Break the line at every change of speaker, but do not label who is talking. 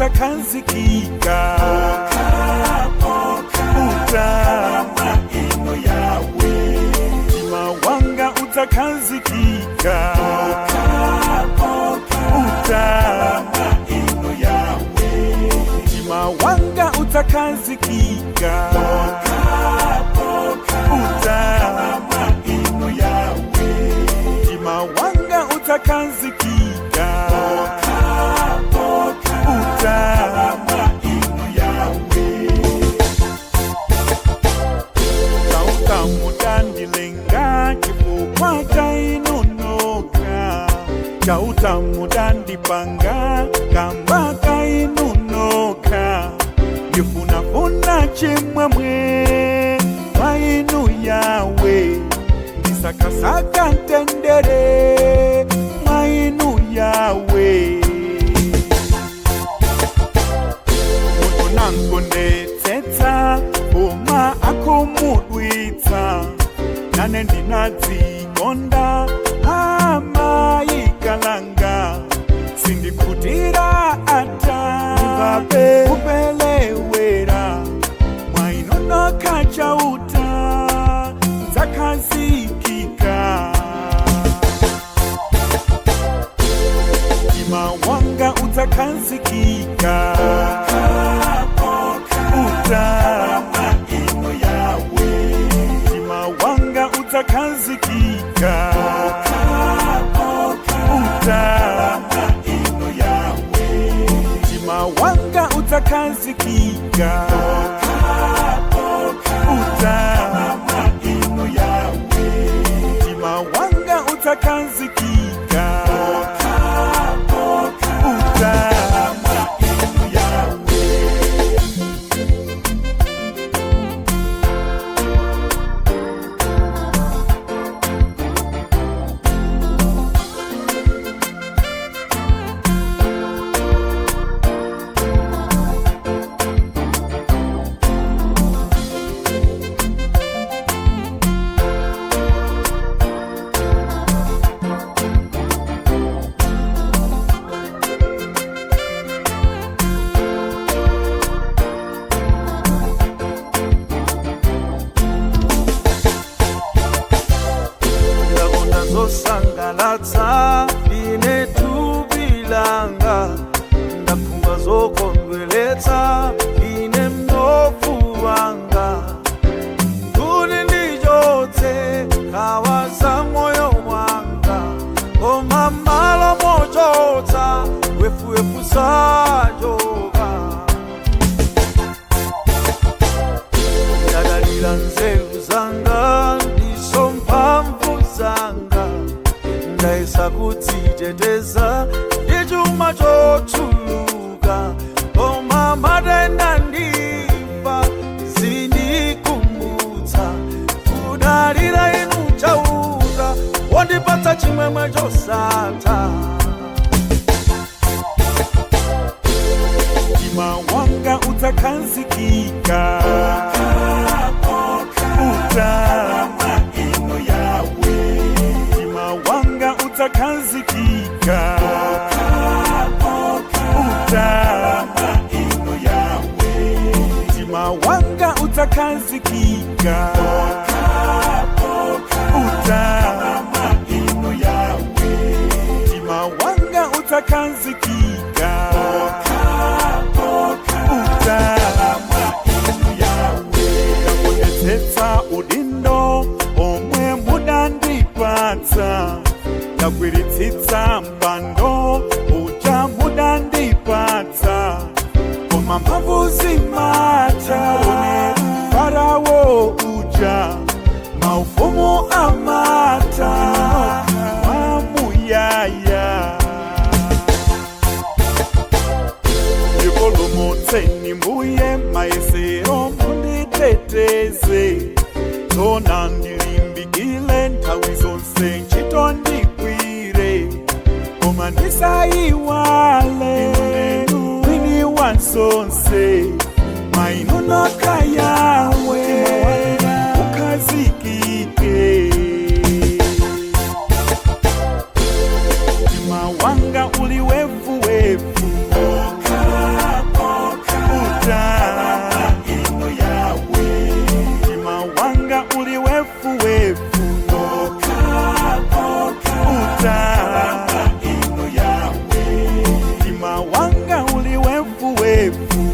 udzakhazikika uta mtima wanga udzakhazikika uta mtima wanga udzakhazikika uta mtima wanga udzakhazikika uta. Chauta mudandilenga chifukwa chainunoka, Chauta mudandipanga kamba kainunoka, ndifunafuna chimwemwe mwainu yawe, ndisakasaka mtendere mwainu yawe. Munthu nankondetsetsa koma akhumudwitsa, nane ndinadzikonda amayikalanga, sindikhutira ata vape kupelewera mwainonoka Chauta dzakhazikika. Mtima wanga udzakhazikika uta mtima wanga udzakhazikika uta mtima wanga udzakhazikika uta mtima wanga udzakhazikika uta.
Ndakonda zosangalatsa ine thupi langa, ndakhumba zokondweletsa ine mnofu wanga, kuti ndichotse nkhawa za moyo wanga, koma malo mochotsa wefuwefu sachoka. Ndadalira nzeru zanga ndiso mphamvu zanga, ndayesa kudziteteza ndi chuma chochuluka, koma matenda ndifa zindikumbutsa kudalira inu Chauta wondipatsa chimwemwe chosatha.
Mtima wanga udzakhazikika uta mtima wanga udzakhazikika uta mtima wanga udzakhazikika uta mtima wanga udzakhazikika uta. Ndakondetsetsa udindo omwe mudandipatsa, ndagwiritsitsa mpando uja mudandipatsa, koma mphamvu zimatha Farao uja maufumu amata wamuyaya. Ndipulumutseni mbuye mayesero munditeteze, tona ndilimbikile nthawi zonse ntchito ndigwire, koma ndisayiwale mwini wa zonse mainonoka yawe ukhazikike. Mtima wanga uli wevuwevu. F.